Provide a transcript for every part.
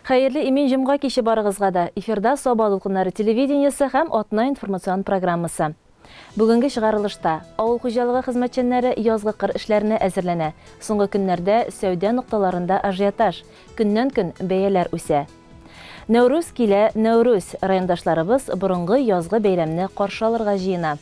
Хәерле имин җомга киче барыгызга да. Эфирда Саба дулкыннары телевидениесе һәм Атна информацион программасы. Бүгенге чыгарылышта авыл хуҗалыгы хезмәтчәннәре язгы кыр эшләренә әзерләнә. Соңгы көннәрдә сәүдә нокталарында ажиотаж, көннән-көн бәяләр үсә. Нәүрүз килә, Нәүрүз! Райондашларыбыз борынгы язгы бәйрәмне каршы алырга җыена.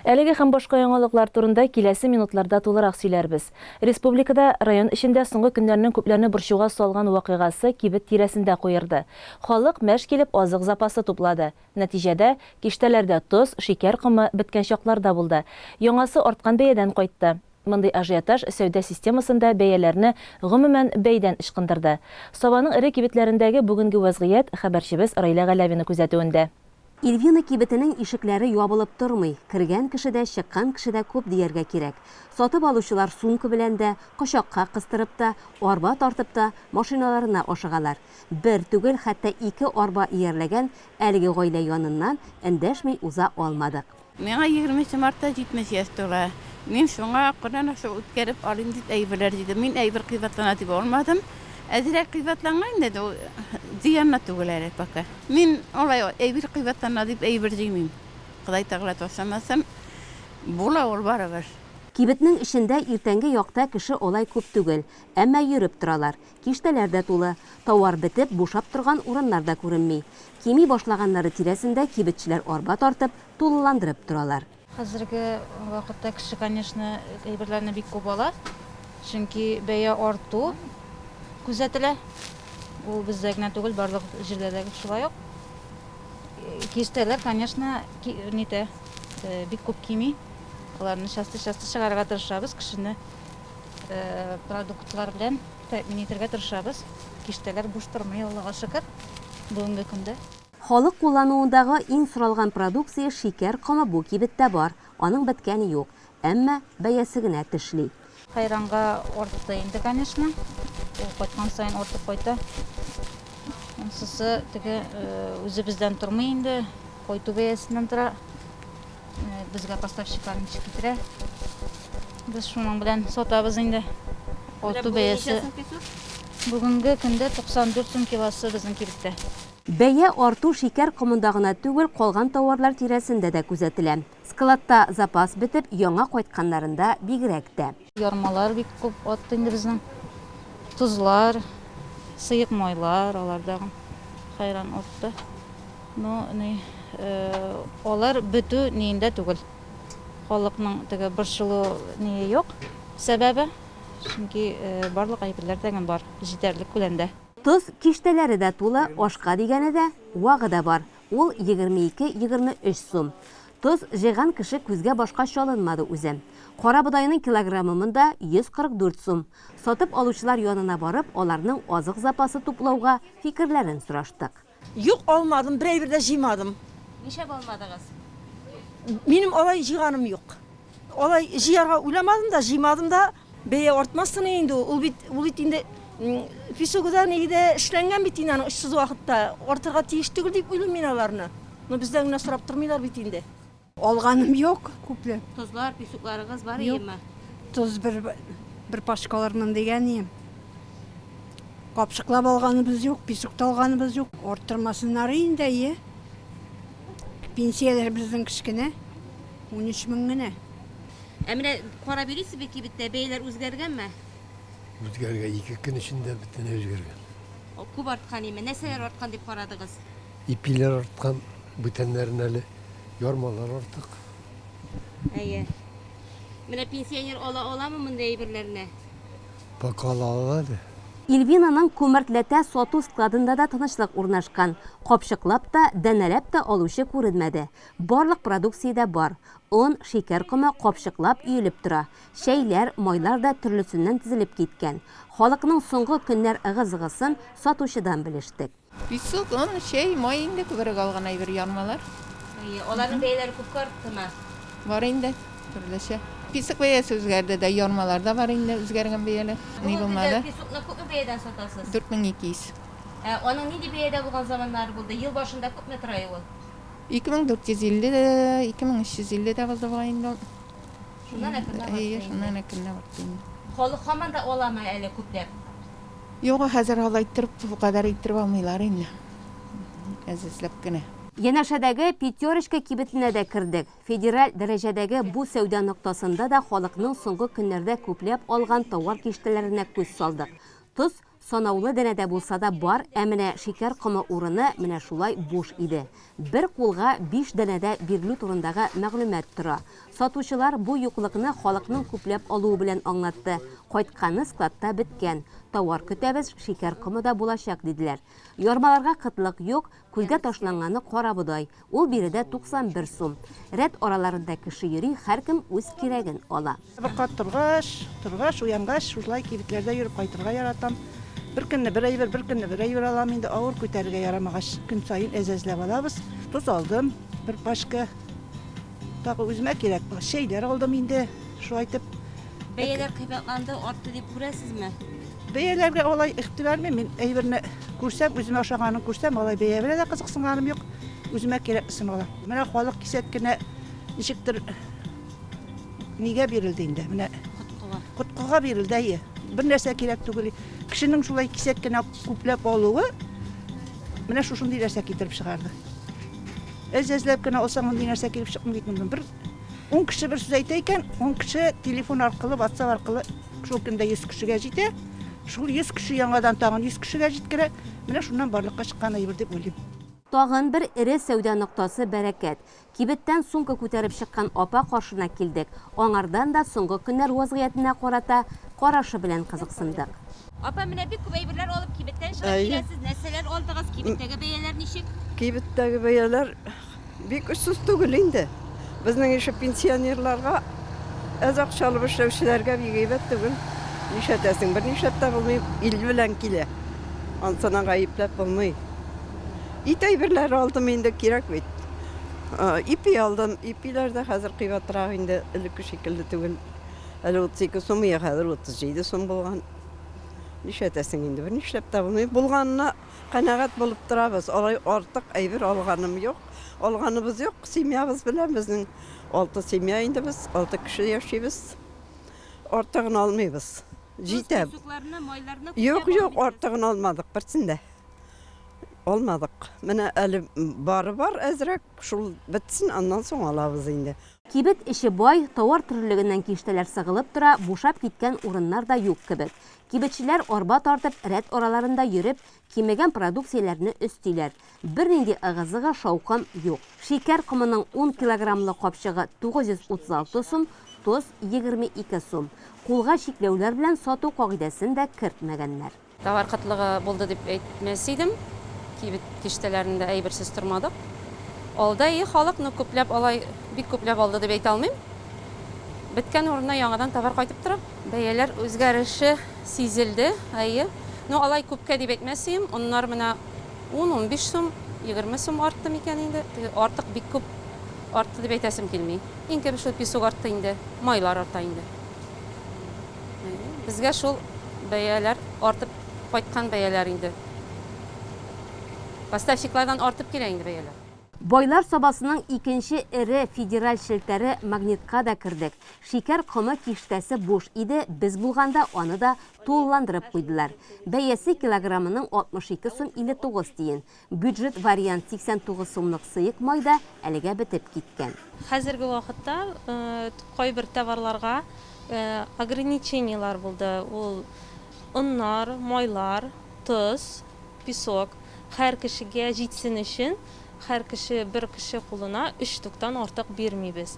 Әлеге һәм башка яңалыклар турында киләсе минутларда тулырак сөйләрбез. Республикада, район эчендә соңгы көннәрнең күпләрне борчуга салган вакыйгасы кибет тирәсендә куерды. Халык мәш килеп азык запасы туплады. Нәтиҗәдә, киштәләрдә тоз, шикәр комы беткән чаклар да булды. Яңасы арткан бәядән кайтты. Мондый ажиотаж сәүдә системасында бәяләрне, гомумән, бәйдән ычкындырды. Сабаның эре кибетләрендәге бүгенге вәзгыять хәбәрчебез Раилә Галәвина күзәтүендә. Ильвина кибетенең ишекләре ябылып тормый, кергән кеше дә, чыккан кеше дә күп дияргә кирәк. Сатып алучылар сумка белән дә, кочакка кыстырып та, арба тартып та машиналарына ашыгалар. Бер түгел, хәтта ике арба иярләгән әлеге гаилә яныннан эндәшми уза алмадык. Миңа егерменче мартта 70 яшь тула. Мин шуңа Коръән ашы үткәреп алыйм дип әйберләр җыйдым. Мин әйбер кыйбатлана дип алмадым. Әзрәк кыйбатланган инде, ул зыянлы түгел әле пока. Мин алай әйбер кыйбатлана дип әйбер җыймыйм. Ходай Тәгалә ташламасын, була ул барыбер. Кибетнең эчендә иртәнге якта кеше алай күп түгел, әмма йөреп торалар. Киштәләр дә тулы. Тауар бетеп, бушап торган урыннар да күренми. Кими башлаганнары тирәсендә кибетчеләр арба тартып, тулыландырып торалар. Хәзерге вакытта кеше, конечно, әйберләрне бик күп ала, чөнки бәя арту күзәтелә. Ул бездә генә түгел, барлык җирдә дә шулай ук. Киштәләр, конечно, нитә, бик күп кими. Аларны часто-часто чыгарырга тырышабыз, кешене продуктлар белән тәэмин итәргә тырышабыз. Киштәләр буш тормый, Аллага шөкер, бүгенге көндә. Халык куллануындагы иң соралган продукция шикәр комы бу кибеттә бар, аның беткәне юк, әмма бәясе генә тешли. Хәйранга артты инде, конечно. Ул кайткан саен артып кайта. Ансысы теге үзебездән тормый инде, кайту бәясеннән тора. Безгә поставщиклар ничек китерә, без шуның белән сатабыз инде. Арту бәясе бүгенге көндә 94 сум килосы безнең кибеттә. Бәя арту шикәр комында гына түгел, калган тауарлар тирәсендә дә күзәтелә. Складта запас бетеп, яңа кайтканнарында бигрәк тә. Ярмалар бик күп артты инде безнең. Тозлар, сыек майлар, алар да хәйран артты. Ну, ни, алар бетү ниендә түгел. Халыкның теге борчылу ние юк, сәбәбе. Чөнки барлык әйберләр дә бар, җитәрлек күләмдә. Тоз киштәләре дә тулы, ашка дигәне дә, вагы да бар. Ул 22-23 сум. Тоз җыйган кеше күзгә-башка чалынмады үзе. Карабодайның килограммы монда 144 сум. Сатып алучылар янына барып, аларның азык запасы туплауга фикерләрен сораштык. Юк, алмадым, бер әйбер дә җыймадым. Нишләп алмадыгыз? Минем алай җыйганым юк. Алай җыярга уйламадым да, җыймадым да. Бәя артмасын инде ул. Ул бит, ул бит инде песогы да ни дә эшләнгән бит инде аның очсыз вакытта. Артырга тиеш түгел дип уйлыйм мин аларны. Но бездән генә сорап тормыйлар бит инде. Алганым юк күпләп. Тозлар, песокларыгыз бар иеме? Юк. Тоз бер бер пачка алырмын дигән ием. Капчыклап алганыбыз юк, песок та алганыбыз юк. Арттырмасыннар инде, әйе. Пенсияләр безнең кечкенә, 13 мең генә. Ә менә карап йөрисезме кибеттә, бәяләр үзгәргәнме? Үзгәргән, ике көн эчендә бөтенләй үзгәргән. Күп арткан име? Нәрсәләр арткан дип карадыгыз? Ипиләр арткан, бүтәннәрен әле ярмалар артык. Әйе. Менә пенсионер ала аламы мондый әйберләрне? Пока ала ала әле. Ильвинаның күмертләтә сату складында да тынычлык урнашкан. Капчыклап та, данәләп тә алучы күренмәде. Барлык продукция дә бар. Он, шикәр комы капчыклап өелеп тора. Чәйләр, майлар да төрлесеннән тезелеп киткән. Халыкның соңгы көннәр ыгы-зыгысын сатучыдан белештек. Песок, он, чәй, май инде күбрәк алган әйбер, ярмалар. Әйе, аларның бәяләре күпкә арттымы? Бар инде, төрлечә. Песок бәясе үзгәрде дә, ярмалар да бар инде үзгәргән бәяләр. Ни булмады. Бүгенге көндә песокны күпме бәядән сатасыз? 4200. Ә аның нинди бәядә булган заманнары булды? Ел башында күпме тора ул? 2450 дә, 2350 дә булды бугай инде ул. Шуннан әкренләп артты. Әйе, шуннан әкренләп артты инде. Халык һаман да аламы әле күпләп? Юк, хәзер алай иттереп, бу кадәр иттереп алмыйлар инде. Әз-әзләп кенә. Янәшәдәге Пятерочка кибетенә дә кердек. Федераль дәрәҗәдәге бу сәүдә ноктасында да халыкның соңгы көннәрдә күпләп алган товар киштәләренә күз салдык. Тоз санаулы данәдә булса да бар, ә менә шикәр комы урыны менә шулай буш иде. Бер кулга биш данәдә бирелү турындагы мәгълүмат тора. Сатучылар бу юклыкны халыкның күпләп алуы белән аңлатты. Кайтканы складта беткән. Товар көтәбез, шикәр комы да булачак, диделәр. Ярмаларга кытлык юк, күзгә ташланганы карабодай. Ул биредә 91 сум. Рәт араларында кеше йөри, һәркем үз кирәген ала. Бер кат торгач, торгач, уянгач, шушылай кибетләрдә йөреп кайтырга яратам. Бер көнне бер әйбер, бер көнне бер әйбер алам инде, авыр күтәрергә ярамагач, көн саен әз-әзләп алабыз. Тоз алдым, бер пачка. Тагы үземә кирәк чәйләр алдым инде, шулай итеп. Бәяләр кыйбатланды, артты дип күрәсезме? Бәяләргә алай игътибар итмим. Мин әйберне күрсәм, үземә ошаганын күрсәм, алай бәя белән дә кызыксынганым юк. Үземә кирәклесен алам. Менә халык кисәк кенә ничектер нигә бирелде инде. Менә коткыга. Коткыга бирелде, әйе. Бер нәрсә кирәк түгел. Кешенең шулай кисәк кенә күпләп алуы менә шушындый нәрсә китереп чыгарды. Әз-әзләп кенә алсаң, мондый нәрсә килеп чыкмый бит моннан. Бер ун кеше бер сүз әйтә икән, ун кеше телефон аркылы, WhatsApp аркылы шул көндә 100 кешегә җитә. Шул 100 кеше яңадан тагын 100 кешегә җиткерә. Менә шуннан барлыкка чыккан әйбер дип уйлыйм. Тагын бер эре сәүдә ноктасы Бәрәкәт. Кибеттән сумка күтәреп чыккан апа каршына килдек. Аңардан да соңгы көннәр вазгыятенә карата карашы белән кызыксындык. Апа, менә бик күп әйберләр алып кибеттән чыгып киләсез. Нәрсәләр алдыгыз? Кибеттәге бәяләр ничек? Кибеттәге бәяләр Бик очсыз түгел инде. Безнең ише пенсионерларга, әз акча алып эшләүчеләргә бик әйбәт түгел. Нишләтәсең, бернишләп тә булмый, ил белән килә. Ансына гаепләп булмый. Ит әйберләре алдым инде, кирәк бит. Ипи алдым. Ипиләр дә хәзер кыйбатрак инде, элекке шикелле түгел. Әле 32 сум, я хәзер 37 сум булган. Нишләтәсең инде, бернишләп тә булмый. Булганына Канәгать булып торабыз. Алай артык әйбер алганым юк. Алганыбыз юк. Семьябыз белән безнең алты семья инде без, алты кеше яшибез. Артыгын алмыйбыз. Җитә. Юк, юк, артыгын алмадык берсен дә. Алмадык. Менә әле бары бар әзрәк, шул бетсен, аннан соң алабыз инде. Кибет эче бай, товар төрлелегеннән киштәләр сыгылып тора, бушап киткән урыннар да юк кебек. Кибетчеләр арба тартып, рәт араларында йөреп, кимегән продукцияләрне өстиләр. Бернинди ыгы-зыгы, шаукым юк. Шикәр комының ун килограммлы капчыгы 936 сум, тоз, 22 сум. Кулга чикләүләр белән сату кагыйдәсен дә кертмәгәннәр. Товар кытлыгы булды дип әйтмәс идем. Кибет киштәләрендә әйберсез тормадык. Алды, әйе, халык, но күпләп алай бик күпләп алды дип әйтә алмыйм. Беткән урынына яңадан товар кайтып тора. Бәяләр үзгәреше сизелде, әйе. Ну, алай күпкә дип әйтмәс идем. Оннар менә ун-унбиш сум, 20 сум артты микән инде. Теге артык бик күп артты дип әйтәсем килми. Иң күбе шул песок артты инде, майлар арта инде. Әйе, безгә шул бәяләр артып кайткан бәяләр инде. Поставщиклардан артып килә инде бәяләр. Байлар Сабасының икенче эре федераль челтәре Магнитка да кердек. Шикәр комы киштәсе буш иде, без булганда аны да тулыландырып куйдылар. Бәясе килограммының 62 сум 59 тиен. Бюджет вариант 89 сумлык сыек май да әлегә бетеп киткән. Хәзерге вакытта кайбер товарларга ограничениелар булды, ул оннар, майлар, тоз, Песок, һәр кешегә җитсен өчен, һәр кеше, бер кеше кулына өч штуктан артык бирмибез.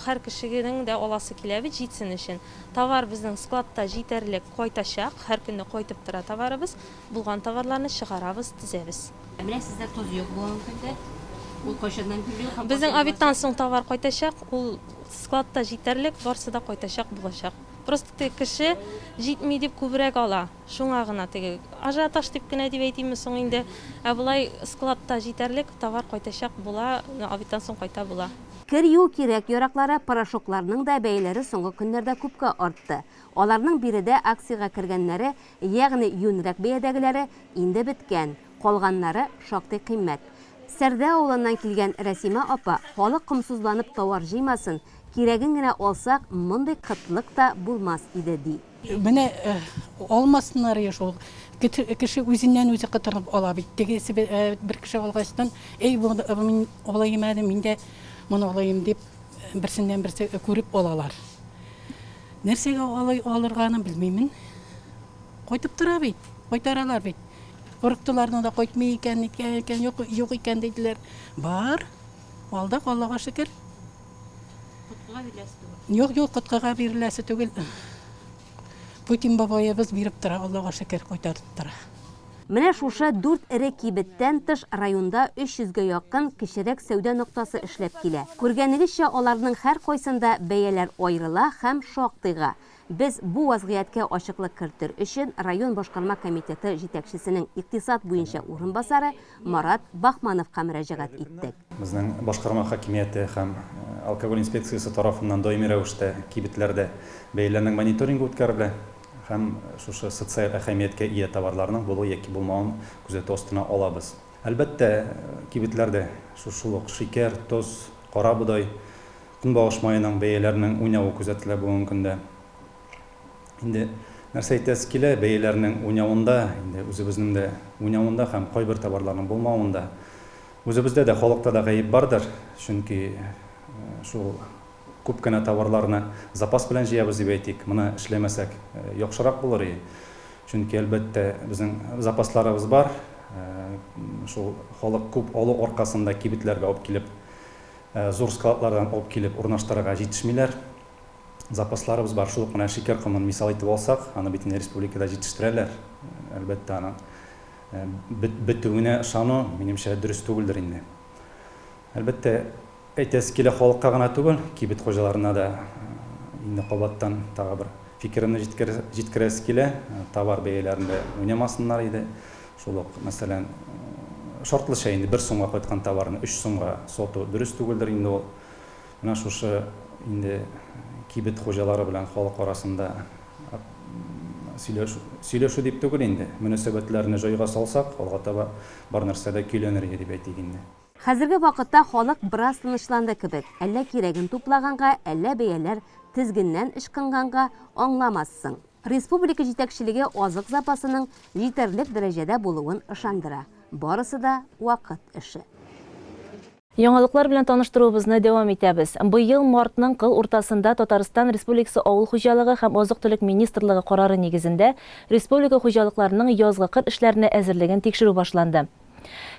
Һәр кешегенең дә аласы килә бит, җитсен өчен. Товар безнең складта җитәрлек кайтачак, һәр көнне кайтып тора товарыбыз. Булган товарларны чыгарабыз, тезәбез. Ә менә сездә тоз юк бүгенге көндә. Ул кайчаннан бирле юк һәм Безнең кайчан обедтан булачак? соң товар кайтачак, ул складта җитәрлек, барсы да кайтачак, булачак. Просто теге кеше җитми дип күбрәк ала. Шуңа гына теге ажиотаж дип кенә дип әйтимме соң инде. Ә болай складта җитәрлек товар кайтачак була, обедтан соң кайта була. Кер юу кирәк-яраклары, порошокларның да бәяләре соңгы көннәрдә күпкә артты. Аларның биредә акциягә кергәннәре, ягъни юньрәк бәядәгеләре, инде беткән, калганнары шактый кыйммәт. Сәрдә авылыннан килгән Рәсимә апа, халык комсызланып товар җыймасын, кирәген генә алсак, мондый кытлык та булмас иде, ди. Менә алмасыннар ие шул. Кеше үзеннән-үзе котырынып ала бит. Тегесе бер кеше алгачтан, әй, бу мин алыйм әле, мин дә моны алыйм дип, берсеннән-берсе күреп алалар. Нәрсәгә алай алырга аны белмимен. Кайтып тора бит, кайтаралар бит. Курыктыларны да кайтмый икән, ниткән икән, юк, юк икән диделәр. Бар. Алдык, Аллага шөкер. Коткыга биреләсе түгел. Юк, юк, коткыга биреләсе түгел. Путин бабаебыз биреп тора, Аллага шөкер, кайтарып тора. Менә шушы дүрт эре кибеттән тыш районда 300 гә якын кечерәк сәүдә ноктасы эшләп килә. Күргәнегезчә, аларның һәркайсында бәяләр аерыла һәм шактыйга. Без бу вазгыятькә ачыклык кертер өчен район башкарма комитеты җитәкчесенең икътисад буенча урынбасары Марат Бахмановка мөрәҗәгать иттек. Безнең башкарма хакимияте һәм алкоголь инспекциясе тарафыннан даими рәвештә кибетләрдә бәяләрнең мониторингы үткәрелә. Һәм шушы социаль әһәмияткә ия товарларның булу яки булмавын күзәтү астына алабыз. Әлбәттә, кибетләрдә шул ук шикәр, тоз, кара бодай, көнбагыш маеның бәяләренең уйнавы күзәтелә бүгенге көндә. Инде нәрсә әйтәсе килә, бәяләрнең уйнавында, инде үзебезнең дә уйнавында һәм кайбер товарларның булмавында үзебездә дә, халыкта да гаеп бардыр, чөнки шул Күп кенә товарларны запас белән җыябыз дип әйтик. Моны эшләмәсәк, яхшырак булыр и. Чөнки, әлбәттә, безнең запасларыбыз бар. Шул халык күп алу аркасында кибетләргә алып килеп, зур складлардан алып килеп урнаштырырга җитешмиләр. Запасларыбыз бар. Шул ук менә шикәр комын мисал итеп алсак, аны бит инде республикада җитештерәләр. Әлбәттә, аның бетүенә ышану, минемчә, дөрес түгелдер инде. Әлбәттә, әйтәсе килә, халыкка гына түгел, кибет хуҗаларына да инде кабаттан тагы бер фикеремне җиткерәсе килә, товар бәяләрендә уйнамасыннар иде. Шул ук, мәсәлән, шартлыча инде бер сумга кайткан товарны өч сумга сату дөрес түгелдер инде ул. Менә шушы инде кибет хуҗалары белән халык арасында сөйләшү дип түгел инде, мөнәсәбәтләрне җайга салсак, алга таба бар нәрсә дә көйләнер иде дип әйтик инде. Хәзерге вакытта халык бераз тынычланды кебек. Әллә кирәген туплаганга, әллә бәяләр тезгеннән ычкынганга, аңламассың. Республика җитәкчелеге азык запасының җитәрлек дәрәҗәдә булуын ышандыра. Барысы да вакыт эше. Яңалыклар белән таныштыруыбызны дәвам итәбез. Быел мартның кыл уртасында Татарстан Республикасы Авыл хуҗалыгы һәм азык-төлек министрлыгы карары нигезендә республика хуҗалыкларының язгы кыр эшләренә әзерлеген тикшерү башланды.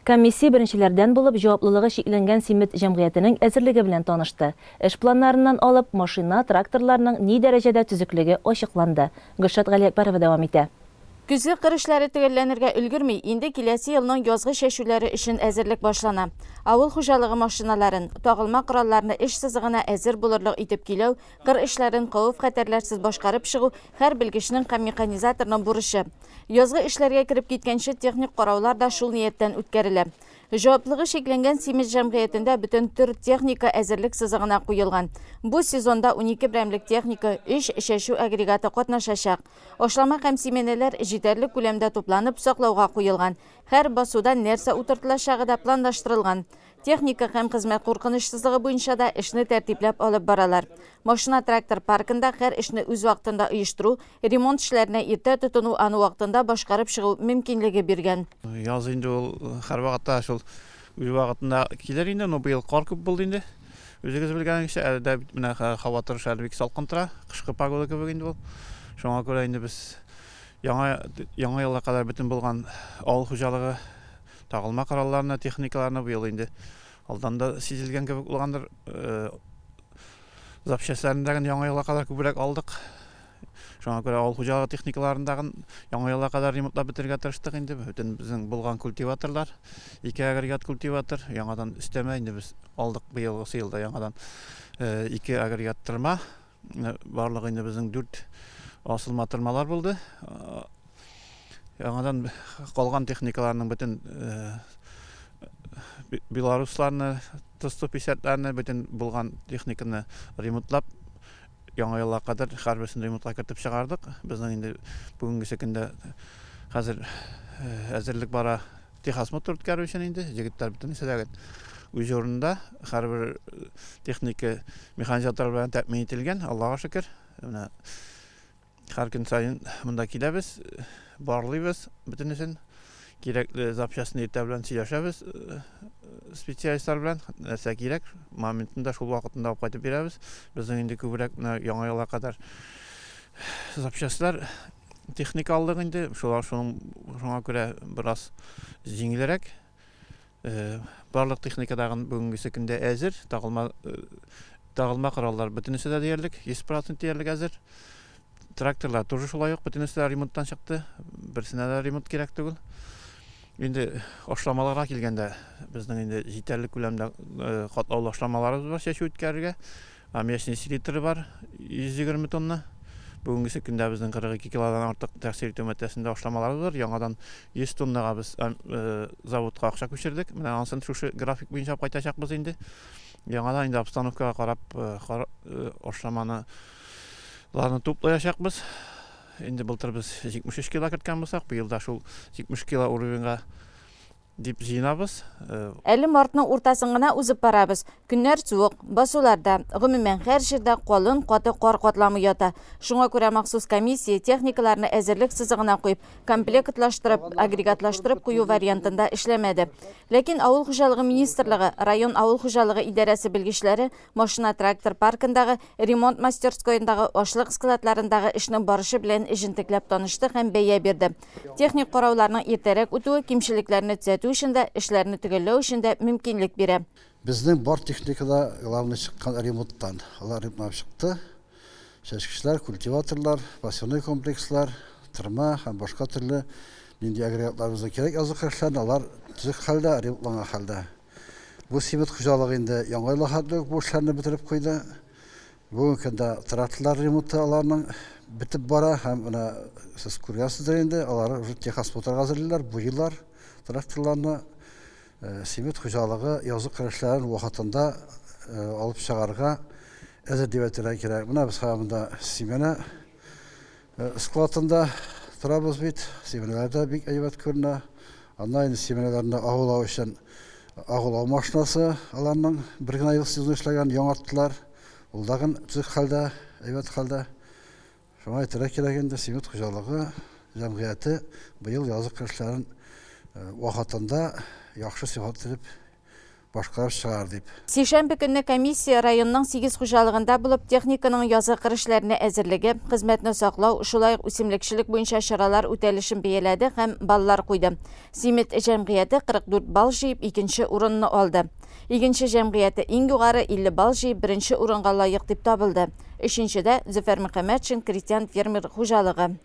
Комиссия беренчеләрдән булып җаваплылыгы чикләнгән Симет җәмгыятенең әзерлеге белән танышты. Эш планнарыннан алып, машина, тракторларның ни дәрәҗәдә төзеклеге ачыкланды. Гөлшат Галиәкбәрова дәвам итә. Көзге кыр эшләре төгәлләнергә өлгерми, инде киләсе елның язгы чәчүләре өчен әзерлек башлана. Авыл хуҗалыгы машиналарын, тагылма коралларны эш сызыгына әзер булырлык итеп көйләү, кыр эшләрен хәвеф-хәтәрләрсез башкарып чыгу, һәр белгечнең һәм механизаторның бурычы. Язгы эшләргә кереп киткәнче техник караулар да шул нияттән үткәрелә. Җаваплыгы чикләнгән Симез җәмгыятендә бөтен төр техника әзерлек сызыгына куелган. Бу сезонда 12 берәмлек техника, өч чәчү агрегаты катнашачак. Ашлама һәм симәнәләр җитәрлек күләмдә тупланып, саклауга куелган. Һәр басуда нәрсә утыртылачагы да планлаштырылган. Техника һәм хезмәт куркынычсызлыгы буенча да эшне тәртипләп алып баралар. Машина-трактор паркында һәр эшне үз вакытында оештыру, ремонт эшләренә иртә тотыну аны вакытында башкарып чыгу мөмкинлеге биргән. Яз инде ул һәрвакытта шул үз вакытында килер инде, но быел кар күп булды инде. Үзегез белгәнегезчә, әле дә бит менә һава торышы әле бик салкын тора, кышкы погода кебек инде ул. Шуңа күрә инде без яңа яңа елга кадәр бөтен булган авыл хуҗалыгы Тагылма коралларны, техникаларны быел инде алдан да сизелгән кебек булгандыр. Запчастьләрне дә яңа елга кадәр күбрәк алдык. Шуңа күрә авыл хуҗалыгы техникаларын да яңа елга кадәр ремонтлап бетерергә тырыштык инде. Бөтен безнең булган культиваторлар, ике агрегат культиватор, яңадан өстәмә инде без алдык быелгысы елда яңадан ике агрегат тырма. Барлыгы инде безнең дүрт асылма тырмалар булды. Яңадан калган техникаларның бөтен белорусларны, Т-150-ләрне, бөтен булган техниканы ремонтлап, яңа елга кадәр һәрберсен ремонтка кертеп чыгардык. Безнең инде бүгенгесе көндә хәзер әзерлек бара. Техосмотр үткәрү өчен инде җегетләр бөтенесе дә үз урынында, һәрбер техника механизаторлар белән тәэмин ителгән, Аллага шөкер. Менә һәр көн саен монда киләбез, барлыйбыз бөтенесен. Кирәкле запчастьны иртә белән сөйләшәбез специалистлар белән, нәрсә кирәк, моментында шул вакытында алып кайтып бирәбез. Безнең инде күбрәк менә яңа елга кадәр запчастьлар техника алдык инде, шулар шуның шуңа күрә бераз җиңелрәк. Э, барлык техника тагын бүгенгесе көндә әзер, тагылма э, тагылма кораллар бөтенесе дә диярлек, 100% диярлек әзер. Тракторлар тоже шулай ук бөтенесе дә ремонттан чыкты, берсенә дә ремонт кирәк түгел. Инде ашламаларга килгәндә, безнең инде җитәрлек күләмдә э, катлаулы ашламаларыбыз бар чәчү үткәрергә. Аммиачный селитра бар, 120 тонна. Бүгенгесе көндә безнең 42 килодан артык тәэсир итү матдәсендә ашламаларыбыз бар. Яңадан 100 тоннага без заводка акча күчердек. Менә анысын шушы график буенча кайтачакбыз инде. Яңадан инде обстановкага карап ашламаны ларны туплаячакбыз. Инде былтыр без 73 кило керткән булсак, быел да шул 70 кило уровеньга Дип җыенабыз. Әле мартның уртасын гына узып барабыз. Көннәр суык. Басуларда, гомумән, һәр җирдә калын, каты кар катламы ята. Шуңа күрә махсус комиссия, техникаларны әзерлек сызыгына куеп, комплектлаштырып, агрегатлаштырып кую вариантында эшләмәде. Ләкин Авыл хуҗалыгы министрлыгы, район авыл хуҗалыгы идарәсе белгечләре машина-трактор паркындагы, ремонт мастерскоендагы, ашлык складларындагы эшнең барышы белән җентекләп танышты һәм бәя бирде. Техник карауларның иртәрәк үтүе кимчелекләрне төзәтү өчен дә, эшләрне төгәлләү өчен дә мөмкинлек бирә. Безнең бар техника да главный чыккан ремонттан. Алар ремонтланып чыкты. Чәчкечләр, культиваторлар, посевной комплекслар, тырма һәм башка төрле нинди агрегатларыбызның кирәк язгы эшләрен алар төзек хәлдә, ремонтланган хәлдә. Бу Симет хуҗалыгы инде яңа елга хәтле үк бу эшләрне бетереп куйды. Бүгенге көндә тракторлар ремонты аларның бетеп бара һәм менә сез күргәнсездер инде, алар уже техосмотрга әзерлиләр, буйыйлар тракторларны. Э, Симет хуҗалыгы язгы кыр эшләрен вакытында э, алып чыгарга әзер дип әйтергә кирәк. Менә без хәзер монда симена э, складында торабыз бит. Симәнәләр дә бик әйбәт күренә. Аннан инде симәнәләрне агулау өчен агулау машинасы аларның бер генә ел сезон эшләгән, яңарттылар. Ул тагын төзек хәлдә, әйбәт хәлдә. Шуңа әйтергә кирәк инде, Симет хуҗалыгы җәмгыяте быел язгы кыр эшләрен вакытында яхшы сыйфатлы итеп башкарып чыгар дип. Сишәмбе көнне комиссия районның сигез хуҗалыгында булып, техниканың язгы кыр эшләренә әзерлеге, хезмәтне саклау, шулай ук үсемлекчелек буенча чаралар үтәлешен бәяләде һәм баллар куйды. Симет җәмгыяте 44 балл җыеп, икенче урынны алды. Игенче җәмгыяте иң югары 50 балл җыеп, беренче урынга лаек дип табылды. Өченчедә, Зөфәр Мөхәммәтшин крестьян-фермер хуҗалыгы.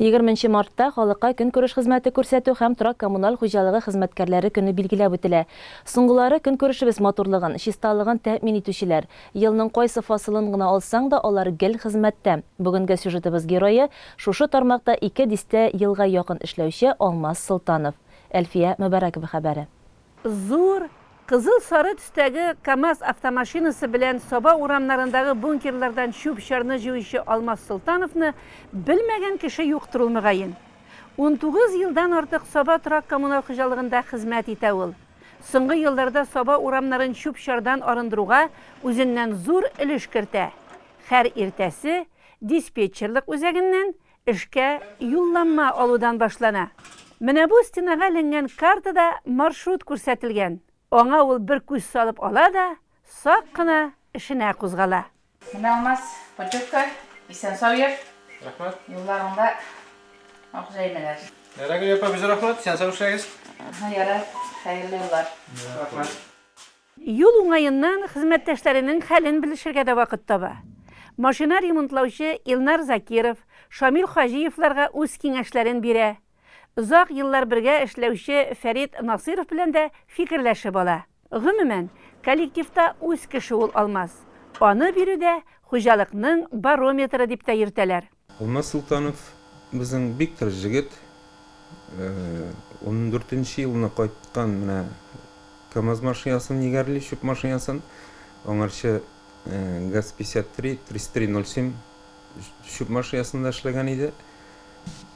Егерменче мартта халыкка көнкүреш хезмәте күрсәтү һәм торак-коммуналь хуҗалыгы хезмәткәрләре көне билгеләп үтелә. Соңгылары көнкүрешебез матурлыгын, чисталыгын тәэмин итүчеләр. Елның кайсы фасылын гына алсаң да, алар гел хезмәттә. Бүгенге сюжетыбыз герое, шушы тармакта ике дистә елга якын эшләүче Алмаз Солтанов. Әлфия Мөбарәкова хәбәре. Зур, кызыл-сары төстәге КАМАЗ автомашинасы белән Саба урамнарындагы бункерлардан чүп-чарны җыючы Алмаз Солтановны белмәгән кеше юктыр ул, мөгаен. 19 елдан артык Саба торак-коммуналь хуҗалыгында хезмәт итә ул. Соңгы елларда Саба урамнарын чүп-чардан арындыруга үзеннән зур өлеш кертә. Һәр иртәсе диспетчерлык үзәгеннән Эшкә юлланма алудан башлана. Менә бу стенага эленгән картада маршрут күрсәтелгән. Аңа ул бер күз салып ала да, сак кына эшенә кузгала. Менә Алмаз, путевка, исән-сау йөр. Рәхмәт. Юлларыңда ак җәймәләр. Ярар, Гөлия апа, без рәхмәт, исән-сау эшләгез. Ярар, хәерле юллар. Рәхмәт. Юл уңаеннан хезмәттәшләренең хәлен белешергә дә вакыт таба. Машина ремонтлаучы Илнар Закиров, Шамил Хаҗиевларга үз киңәшләрен бирә. Озак еллар бергә эшләүче Фәрит Насыйров белән дә фикерләшеп ала. Гомумән, коллективта үз кеше ул Алмаз. Аны биредә хуҗалыкның барометры дип тә йөртәләр. Алмаз Солтанов безнең бик тырыш җегет. Ундүртенче елны кайткан менә КАМАЗ машинасын егәрли, чүп машинасын. Аңарчы ГАЗ-53, 3307 чүп машинасында эшләгән иде.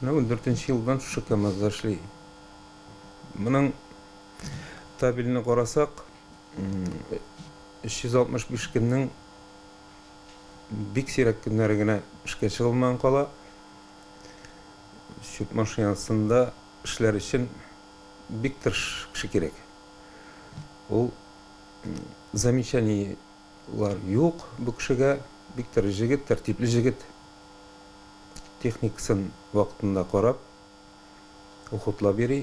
Менә ундүртенче елдан шушы КАМАЗда эшли. Моның табельне карасак, 365 көннең бик сирәк көннәре генә эшкә чыгылмаган кала. Чүп машинасында эшләр өчен бик тырыш кеше кирәк. Ул замечаниелар юк бу кешегә, бик тырыш җегет, тәртипле җегет. Техникасын вакытында карап, ухудлап йөри.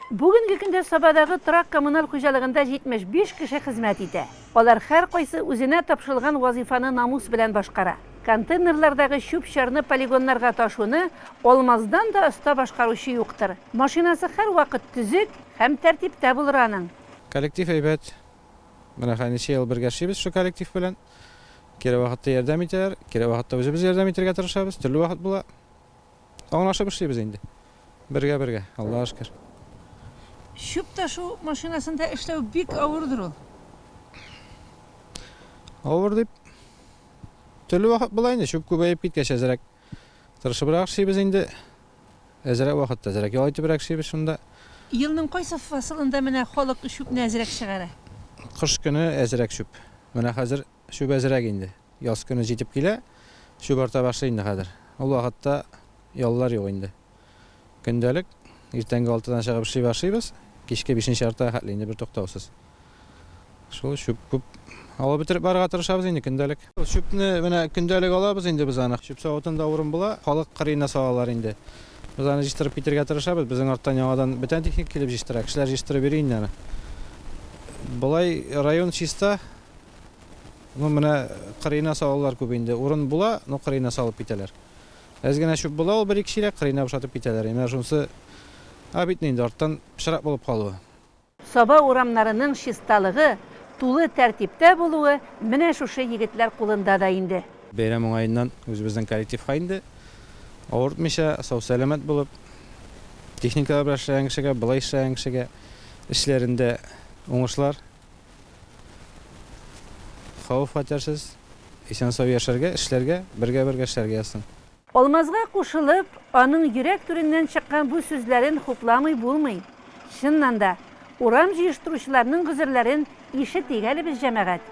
Бүгенге көндә Сабадагы торак-коммуналь хуҗалыгында 75 кеше хезмәт итә. Алар һәркайсы үзенә тапшырылган вазыйфаны намус белән башкара. Контейнерлардагы чүп-чарны полигоннарга ташуны Алмаздан да оста башкаручы юктыр. Машинасы һәрвакыт төзек һәм тәртиптә булыр аның. Коллектив әйбәт. Менә хәзер ничә ел бергә эшлибез шул коллектив белән. Кирәк вакытта ярдәм итәләр, кирәк вакытта үзебез ярдәм итәргә тырышабыз. Төрле вакыт була. Аңлашып эшлибез инде. Бергә-бергә, Аллага шөкер. Чүп ташу машинасында эшләү бик авырдыр ул. Авыр дип, төрле вакыт була инде, чүп күбәеп киткәч әзрәк тырышыбрак эшлибез инде. Әзрәк вакытта әзрәк ял итебрәк эшлибез шунда. Елның кайсы фасылында менә халык чүпне әзрәк чыгара? Кыш көне әзрәк чүп. Менә хәзер Чүп әзрәк инде. Яз көне җитеп килә, чүп арта башлый инде хәзер. Ул вакытта яллар юк инде. Көндәлек иртәнге алтыдан чыгып эшли башлыйбыз, кичке бишенче яртыга хәтле инде бертуктаусыз. Шул чүп күп алып бетереп барырга тырышабыз инде көндәлек. Чүпне менә көндәлек алабыз инде без аны. Чүп савытында урын була, халык кырыена салалар инде. Без аны җыештырып китергә тырышабыз. Безнең арттан яңадан бүтән техника килеп җыештыра. Кешеләр җыештырып йөри инде аны. Болай район чиста. Ну, менә кырыена салалар күп инде. Урын була, но кырыена салып китәләр. Әз генә чүп була ул бер-ике чиләк, кырыена бушатып китәләр. Менә шунысы обидно инде, арттан пычрак булып калуы. Саба урамнарының чисталыгы, тулы тәртиптә булуы менә шушы егетләр кулында да инде. Бәйрәм уңаеннан үзебезнең коллективка инде авыртмыйча, сау-сәламәт булып, техникалар белән эшләгән кешегә, болай эшләгән кешегә эшләрендә уңышлар, Хәвеф-хәтәрсез, исән-сау яшәргә, эшләргә, бергә-бергә эшләргә язсын. Алмазга кушылып, аның йөрәк түреннән чыккан бу сүзләрен хупламый булмый. Чыннан да, урам җыештыручыларның гозерләрен ишетик әле без, җәмәгать.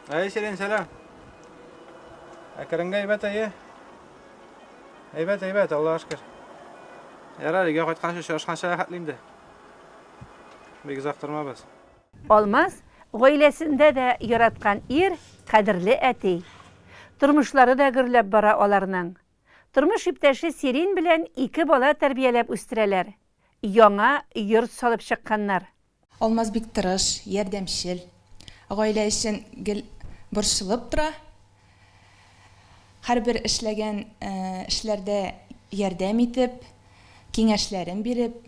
Әй, Сирень, сәлам. Әкренге әйбәт, әйе. Әйбәт, әйбәт, Аллага шөкер. Ярар, өйгә кайтканчы очрашканча рәхәтле инде. Бик озак тормабыз. Алмаз, гаиләсендә дә яраткан ир, кадерле әти. Тормышлары да гөрләп бара аларның. Тормыш иптәше Сирин белән ике бала тәрбияләп үстерәләр. Яңа йорт салып чыкканнар. Алмаз бик тырыш, ярдәмчел. Гаилә өчен гел борчылып тора. Һәрбер эшләгән эшләрдә ярдәм итеп, киңәшләрен биреп,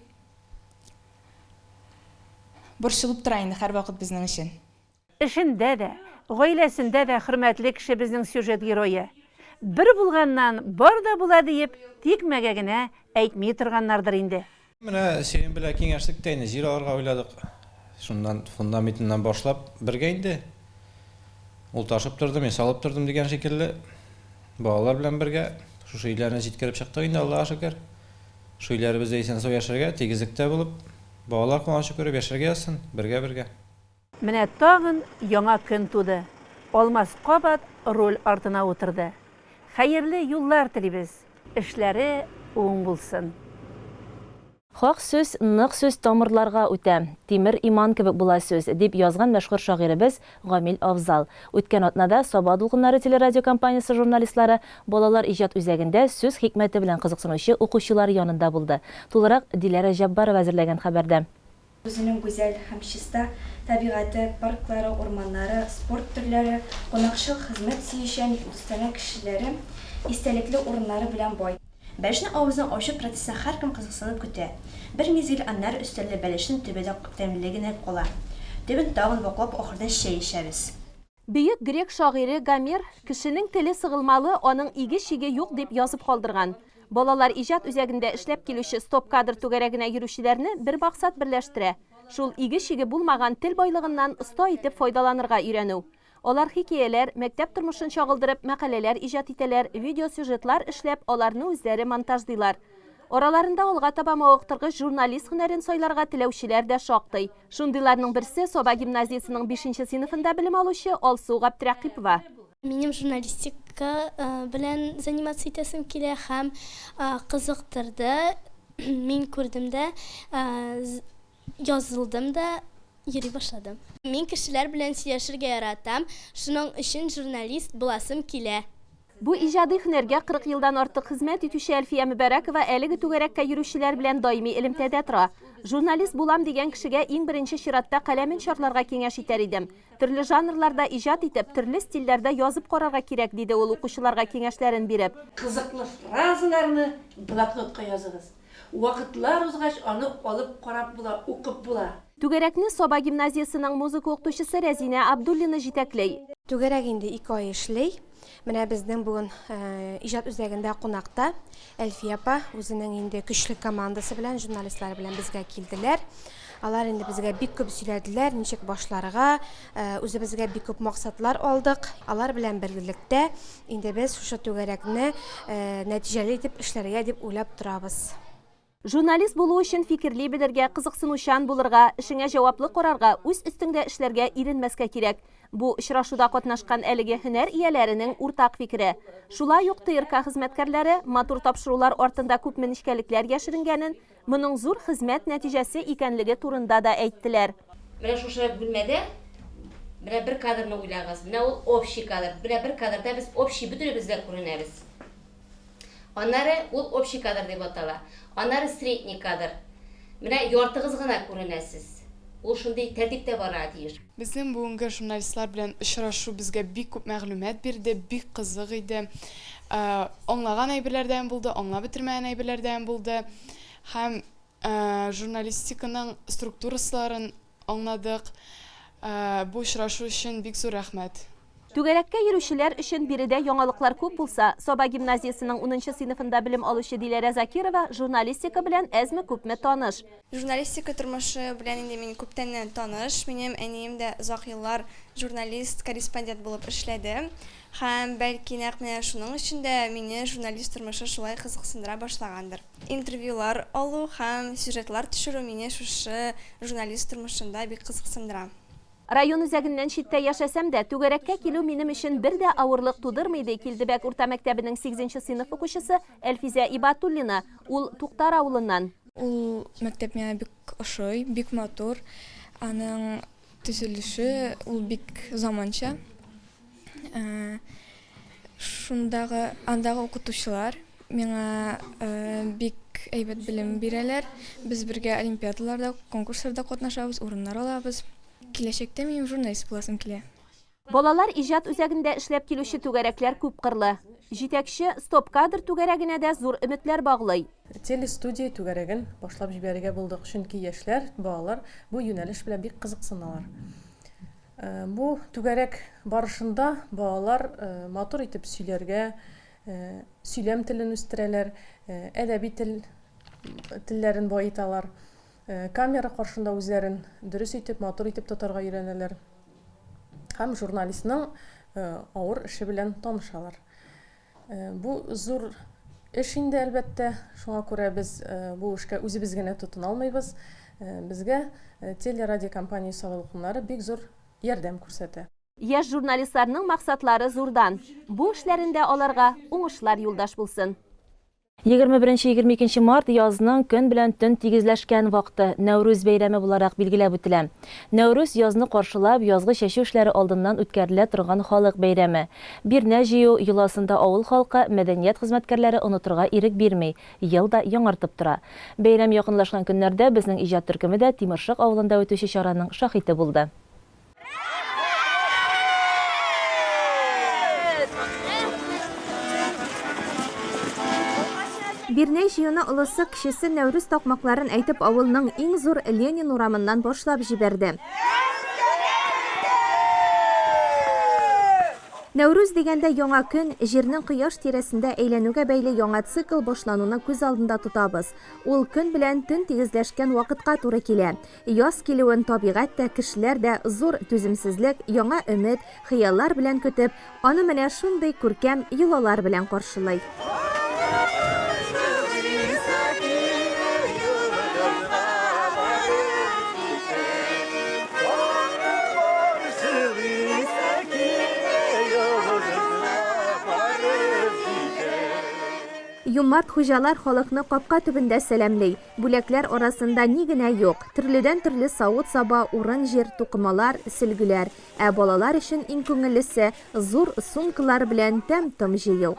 борчылып тора инде һәрвакыт безнең өчен. Эшендә дә, гаиләсендә дә хөрмәтле кеше безнең сюжет герое. Бер булганнан бар да була диеп тикмәгә генә әйтми торганнардыр инде. Менә синең белән киңәштек тә инде, җир алырга уйладык. Шуннан фундаментыннан башлап бергә инде. Ул ташып торды, мин салып тордым дигән шикелле. Балалар белән бергә шушы өйләрне җиткереп чыктык инде, Аллага шөкер. Шул өйләребездә исән-сау яшәргә, тигезлектә булып, балалар куанычы күреп яшәргә язсын, бергә-бергә. Менә тагын яңа көн туды. Алмаз кабат руль артына утырды. Хәерле юллар телибез, эшләре уң булсын. Хак сүз, нык сүз тамырларга үтә, тимер иман кебек була сүз, дип язган мәшһүр шагыйребез Гамил Афзал. Үткән атнада Саба дулкыннары телерадиокомпаниясе журналистлары Балалар иҗат үзәгендә сүз хикмәте белән кызыксынучы укучылар янында булды. Тулырак Диләрә Җәббарова әзерләгән хәбәрдә. Үзенең гүзәл һәм чиста табигате, парклары, урманнары, спорт төрләре, кунакчыл, хезмәт сөючән, дустанә кешеләре, истәлекле урыннары белән бай. Бәлешне авызны ачу процессын һәркем кызыксынып көтә. Бер мизгел, аннары өстәлдә бәлешнең төбе дә тәмле генә кала. Төбен тагын ваклап ахырда чәй эчәбез. Бөек грек шагыйре Гомер, Кешенең теле сыгылмалы, аның иге-чиге юк, дип язып калдырган. Балалар иҗат үзәгендә эшләп килүче Стоп-кадр түгәрәгенә йөрүчеләрне бер максат берләштерә, шул иге-чиге булмаган тел байлыгыннан оста итеп файдаланырга өйрәнү. Алар хикәяләр, мәктәп тормышын чагылдырып, мәкаләләр иҗат итәләр, видеосюжетлар эшләп, аларны үзләре монтажлыйлар. Араларында алга таба мавыктыргыч журналист һөнәрен сайларга теләүчеләр дә шактый. Шундыйларның берсе, Саба гимназиясенең бишенче сыйныфында белем алучы Алсу Гаптрәкыйпова. Минем журналистика белән заниматься итәсем килә һәм кызыктырды. Мин күрдем дә, язылдым да, йөри башладым. Мин кешеләр белән сөйләшергә яратам, шуның өчен журналист буласым килә. Бу иҗади һөнәргә 40 елдан артык хезмәт итүче Әлфия Мөбарәкова әлеге түгәрәккә йөрүчеләр белән даими элемтәдә тора. Журналист булам дигән кешегә иң беренче чиратта каләмен чарларга киңәш итәр идем. Төрле жанрларда иҗат итеп, төрле стильләрдә язып карарга кирәк, диде ул укучыларга киңәшләрен биреп. Кызыклы фразаларны блокнотка языгыз. Вакытлар узгач, аны алып карап була, укып була. Түгәрәкне Саба гимназиясенең музыка укытучысы Рәзинә Абдуллина җитәкли. Түгәрәк инде ике ай эшли. Менә безнең бүген иҗат үзәгендә кунакта Әлфия апа үзенең инде көчле командасы белән, журналистлар белән безгә килделәр. Алар инде безгә бик күп сөйләделәр, ничек башларга, үзебезгә бик күп максатлар алдык. Алар белән берлектә инде без шушы түгәрәкне нәтиҗәле итеп эшләргә дип уйлап торабыз. Журналист булу өчен фикерли белергә, кызыксынучан булырга, эшеңә җаваплы карарга, үз өстеңдә эшләргә иренмәскә кирәк. Бу, очрашуда катнашкан әлеге һөнәр ияләренең уртак фикере. Шулай ук ТРК хезмәткәрләре матур тапшырулар артында күпме нечкәлекләр яшеренгәнен, моның зур хезмәт нәтиҗәсе икәнлеге турында да әйттеләр. Менә шушы бүлмәдә менә бер кадрны уйлагыз. Менә ул общий кадр. Менә бер кадрда без общий бөтенебез дә күренәбез. Аннары ул общий кадр дип атала. Аннары средний кадр. Менә яртыгыз гына күренәсез. Ул шундый тәртиптә барырга тиеш. Безнең бүгенге журналистлар белән очрашу безгә бик күп мәгълүмат бирде, бик кызык иде. Аңлаган әйберләр дә булды, аңлап бетермәгән әйберләр дә булды. Һәм журналистиканың структурасыларын аңладык. Бу очрашу өчен бик зур рәхмәт. Түгәрәккә йөрүчеләр өчен биредә яңалыклар күп булса, Саба гимназиясенең унынчы сыйныфында белем алучы Диләрә Закирова журналистика белән әзме-күпме таныш. Журналистика тормышы белән инде мин күптәннән таныш. Минем әнием дә озак еллар журналист, корреспондент булып эшләде. Һәм, бәлки, нәкъ менә шуның өчен дә мине журналист тормышы шулай кызыксындыра башлагандыр. Интервьюлар алу һәм сюжетлар төшерү мине шушы журналист тормышында бик кызыксындыра. Район үзәгеннән читтә яшәсәм дә, түгәрәккә килү минем өчен бер дә авырлык тудырмый, ди Килдебәк урта мәктәбенең сигезенче сыйныф укучысы Әлфизә Ибатуллина. Ул Туктар авылыннан. Ул мәктәп миңа бик ошый, бик матур. Аның төзелеше, ул бик заманча. Шундагы, андагы укытучылар миңа бик әйбәт белем бирәләр. Без бергә олимпиадаларда, конкурсларда катнашабыз, урыннар алабыз. Киләчәктә минем журналист буласым килә. Балалар иҗат үзәгендә эшләп килүче түгәрәкләр күпкырлы. Җитәкче Стоп-кадр түгәрәгенә дә зур өметләр баглый. Телестудия түгәрәген башлап җибәрергә булдык, чөнки яшьләр, балалар бу юнәлеш белән бик кызыксыналар. Бу түгәрәк барышында балалар матур итеп сөйләргә, сөйләм телен үстерәләр, әдәби тел телләрен баеталар, камера каршында үзләрен дөрес итеп, матур итеп тотарга өйрәнәләр һәм журналистның авыр эше белән танышалар. Бу зур эш инде, әлбәттә. Шуңа күрә без бу эшкә үзебез генә тотына алмыйбыз. Безгә телерадиокомпания Сала дулкыннары бик зур ярдәм күрсәтә. Яшь журналистларның максатлары зурдан. Бу эшләрендә аларга уңышлар юлдаш булсын. 21-22 март язның көн белән төн тигезләшкән вакыты, Нәүрүз бәйрәме буларак билгеләп үтелә. Нәүрүз, язны каршылап, язгы чәчү эшләре алдыннан үткәрелә торган халык бәйрәме. Бирнә җыю йоласын да авыл халкы, мәдәният хезмәткәрләре онытырга ирек бирми, ел да яңартып тора. Бәйрәм якынлашкан көннәрдә безнең иҗат төркеме дә Тимершык авылында үтүче чараның шаһиты булды. Бирнәй җыюны олысы, кечесе Нәүрүз такмакларын әйтеп авылның иң зур Ленин урамыннан башлап җибәрде. Нәүрүз дигәндә яңа көн, Җирнең Кояш тирәсендә әйләнүгә бәйле яңа цикл башлануны күз алдында тотабыз. Ул көн белән төн тигезләшкән вакытка туры килә. Яз килүен табигать тә, кешеләр дә зур түземсезлек, яңа өмет, хыяллар белән көтеп, аны менә шундый күркәм йолалар белән каршылый. Юмарт хуҗалар халыкны капка төбендә сәламли. Бүләкләр арасында ни генә юк, төрледән-төрле савыт-саба, урын-җир, тукымалар, сөлгеләр. Ә балалар өчен иң күңеллесе, зур сумкалар белән тәм-том җыю.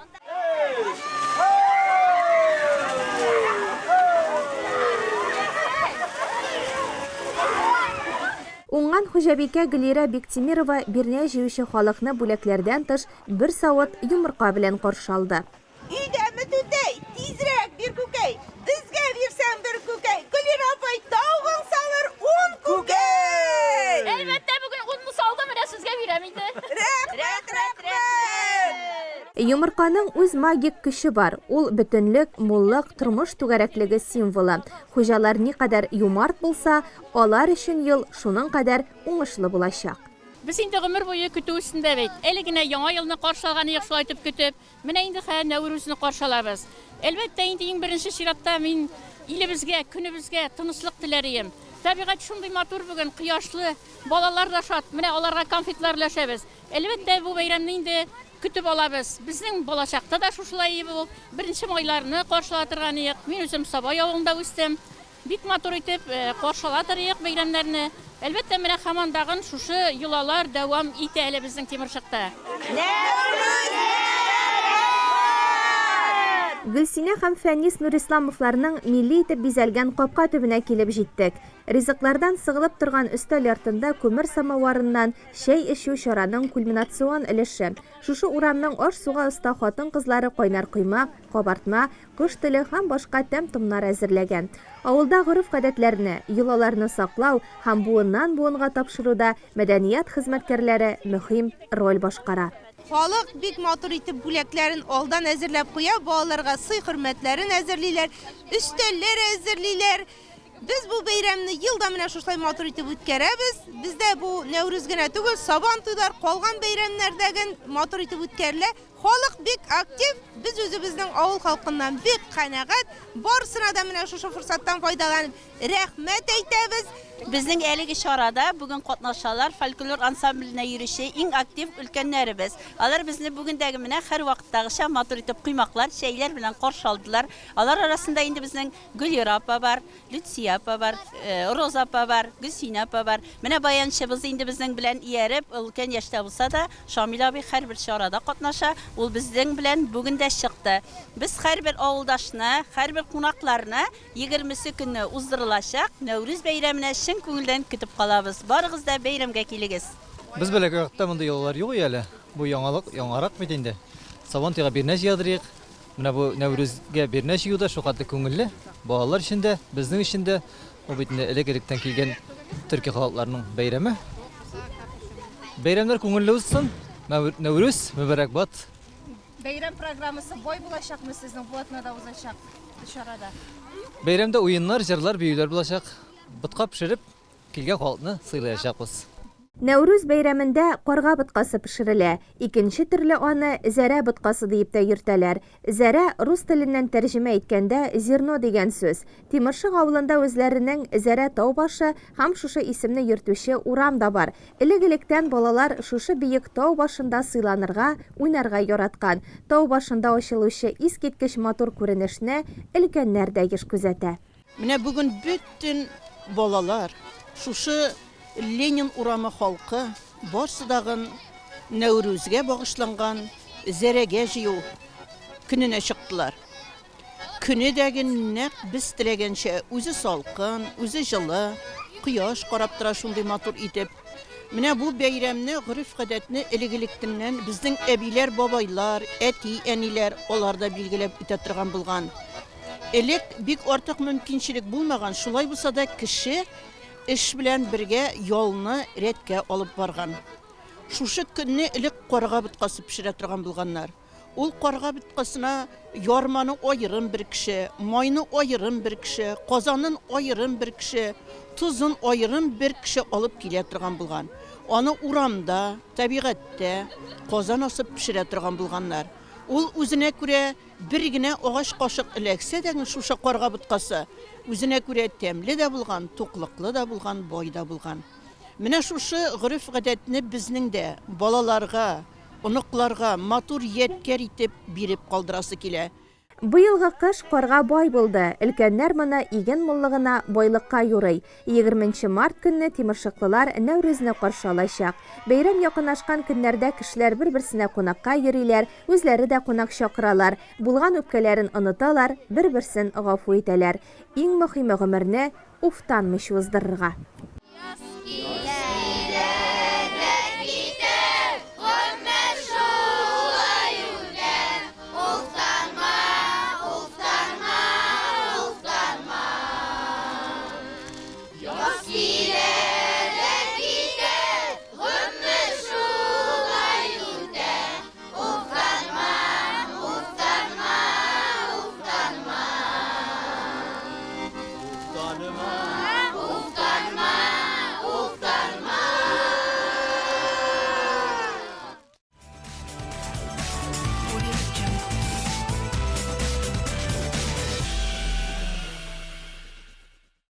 Уңган хуҗабикә Гөлирә Биктимирова бирнә җыючы халыкны бүләкләрдән тыш бер савыт йомырка белән каршы алды. Өйдәме түтәй, тизрәк бир күкәй, Безгә бирсәң бер күкәй, Гөлирә апай тавыгың салыр ун күкәй! Әлбәттә, бүген унны салдым, менә сезгә бирәм инде. Рәхмәт, рәхмәт! Йомырканың үз магик көче бар, ул бөтенлек, муллык, тормыш түгәрәклеге символы. Хуҗалар никадәр юмарт булса, алар өчен ел шуның кадәр уңышлы булачак. Без инде гомер буе көтү өстендә бит. Әле генә Яңа елны каршы алган идек шулай итеп көтеп. Менә инде хәзер Нәүрүзне каршы алабыз. Әлбәттә инде иң беренче чиратта мин илебезгә, көнебезгә тынычлык теләр ием. Табигать шундый матур бүген, кояшлы, балалар да шат, менә аларга конфетлар өләшәбез. Әлбәттә, бу бәйрәмне инде көтеп алабыз. Безнең балачакта да шушылай иде ул. Беренче майларны каршы ала торган идек. Мин үзем Сабай авылында үстем. Бик матур итеп каршы ала торыйк бәйрәмнәрне. Әлбәттә, менә һаман дагын шушы йолалар дәвам итә әле безнең Тимершыкта. Гөлсинә һәм Фәнис Нурисламовларның милли итеп бизәлгән капка төбенә килеп җиттек. Ризыклардан сыгылып торган өстәл артында күмер самоварыннан чәй эчү чараның кульминацион өлеше. Шушы урамның аш-суга оста хатын-кызлары кайнар коймак, кабартма, кош теле һәм башка тәм-томнар әзерләгән. Авылда гореф-гадәтләрне, йолаларны саклау һәм буыннан-буынга тапшыруда мәдәният хезмәткәрләре мөһим роль башкара. Халык бик матур итеп бүләкләрен алдан әзерләп куя, балаларга сый-хөрмәтләрен әзерлиләр, өстәлләр әзерлиләр. Без бу бәйрәмне ел да менә шушылай матур итеп үткәрәбез. Бездә бу Нәүрүз генә түгел, Сабантуйлар, калган бәйрәмнәр дә ген матур итеп үткәрелә. Халык бик актив, без үзебезнең авыл халкыннан бик канәгать. Барысына да менә шушы форсаттан файдаланып, рәхмәт әйтәбез. Безнең әлеге чарада бүген катнашалар фольклор ансамбленә йөрүче иң актив өлкәннәребез. Алар безне бүгендәге менә һәрвакыттагыча матур итеп коймаклар, чәйләр белән каршы алдылар. Алар арасында инде безнең Гөлира апа бар, Люция апа бар, Роза апа бар, Гөлсинә апа бар. Менә баянчыбыз инде безнең белән ияреп, өлкән яшьтә булса да, Шамил абый һәрбер чарада катнаша, ул безнең белән бүген дә чыкты. Без һәрбер авылдашны, һәрбер кунакларны егермесе көнне уздырылачак Нәүрүз бәйрәменә чын күңелдән көтеп калабыз. Барыгыз да бәйрәмгә килегез! Без бәләкәй вакытта мондый йолалар юк иде әле. Бу яңалык, яңарак бит инде. Сабантуйга бирнә җыядыр идек. Менә бу Нәүрүзгә бирнә җыю да шулкадәр күңелле, балалар өчен дә, безнең өчен дә. Ул бит инде элек-электән килгән төрки халыкларның бәйрәме. Бәйрәмнәр күңелле узсын. Нәүрүз мөбарәкбад. Бәйрәм программасы бай булачакмы сезнең бу атнада узачак чарада? Бәйрәмдә уеннар, җырлар, биюләр булачак. Ботка пешереп, Килгән халыкны сыйлаячакбыз. Нәүрүз бәйрәмендә карга боткасы пешерелә. Икенче төрле аны зәрә боткасы диеп тә йөртәләр. Зәрә, рус теленнән тәрҗемә иткәндә, зерно дигән сүз. Тимершык авылында үзләренең Зәрә тау башы һәм шушы исемне йөртүче урам да бар. Элек-электән балалар шушы биек тау башында сыйланырга, уйнарга яраткан. Тау башында ачылучы искиткеч матур күренешне өлкәннәр дә еш күзәтә. Менә бүген бөтен балалар, шушы Ленин урамы халкы барсы дагын Нәүрүзгә багышланган зәрәгә җыю көненә чыктылар. Көне дәге нәкъ без теләгәнчә, үзе салкын, үзе җылы, кояш карап тора шундый матур итеп. Менә бу бәйрәмне, гореф-гадәтне элек-электеннән безнең әбиләр, бабайлар, әти-әниләр, алар да билгеләп үтә торган булган. Элек бик артык мөмкинчелек булмаган, шулай булса да кеше эш белән бергә ялны рәткә алып барган. Шушы көнне элек карга боткасы пешерә торган булганнар. Ул карга боткасына ярманы аерым бер кеше, майны аерым бер кеше, казанын аерым бер кеше, тозын аерым бер кеше алып килә торган булган. Аны урамда, табигатьтә казан асып пешерә торган булганнар. Ул үзенә күрә бер генә агач кашык эләксә дә шушы карга боткасы үзенә күрә тәмле дә булган, туклыклы да булган, бай да булган. Менә шушы гореф-гадәтне безнең дә балаларга, оныкларга матур ядкәр итеп биреп калдырасы килә. Быелгы кыш карга бай булды. Өлкәннәр моны иген муллыгына, байлыкка юрый. Егерменче март көнне тимершыклылар Нәүрүзне каршы алачак. Бәйрәм якынлашкан көннәрдә кешеләр бер-берсенә кунакка йөриләр, үзләре дә кунак чакыралар, булган үпкәләрен оныталар, бер-берсен гафу итәләр. Иң мөхиме гомерне Уфтанмыйча уздырырга. Яз килә дә китә, гомер шулай үтә. Уфтанма, уфтанма, уфтанма. Яз килә дә китә, гомер шулай үтә. Уфтанма, уфтанма, уфтанма. Уфтанма, уфтанма, уфтанма.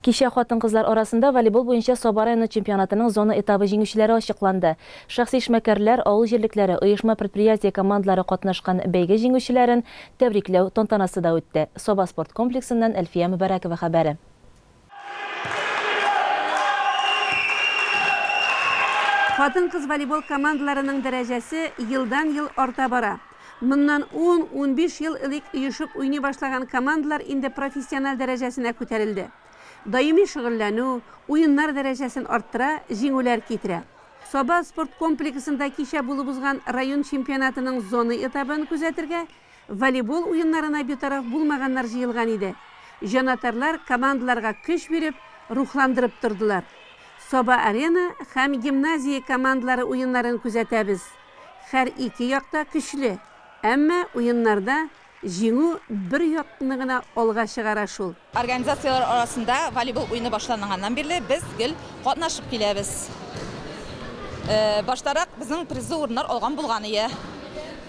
Кичә хатын-кызлар арасында волейбол буенча Саба районы чемпионатының зона этабы җиңүчеләре ачыкланды. Шәхси эшмәкәрләр, авыл җирлекләре, оешма-предприятие командалары катнашкан бәйге җиңүчеләрен тәбрикләү тантанасы да үтте. Саба спорт комплексыннан Әлфия Мөбарәкова хәбәре. Хатын-кыз волейбол командаларының дәрәҗәсе елдан-ел арта бара. Моннан ун-унбиш ел элек оешып уйный башлаган командалар инде профессиональ дәрәҗәсенә күтәрелде. Даими шөгыльләнү, уеннар дәрәҗәсен арттыра, җиңүләр китерә. Саба спорт комплексында кичә булып узган район чемпионатының зона этабын күзәтергә волейбол уеннарына битараф булмаганнар җыелган иде. Җанатарлар командаларга көч биреп, рухландырып тордылар. Саба-Арена һәм Гимназия командалары уеннарын күзәтәбез. Һәр ике як та көчле, әмма уеннарда җиңү бер якны гына алга чыгара шул. Организацияләр арасында волейбол уены башланганнан бирле без гел катнашып киләбез. Баштарак безнең призлы урыннар алган булган ие.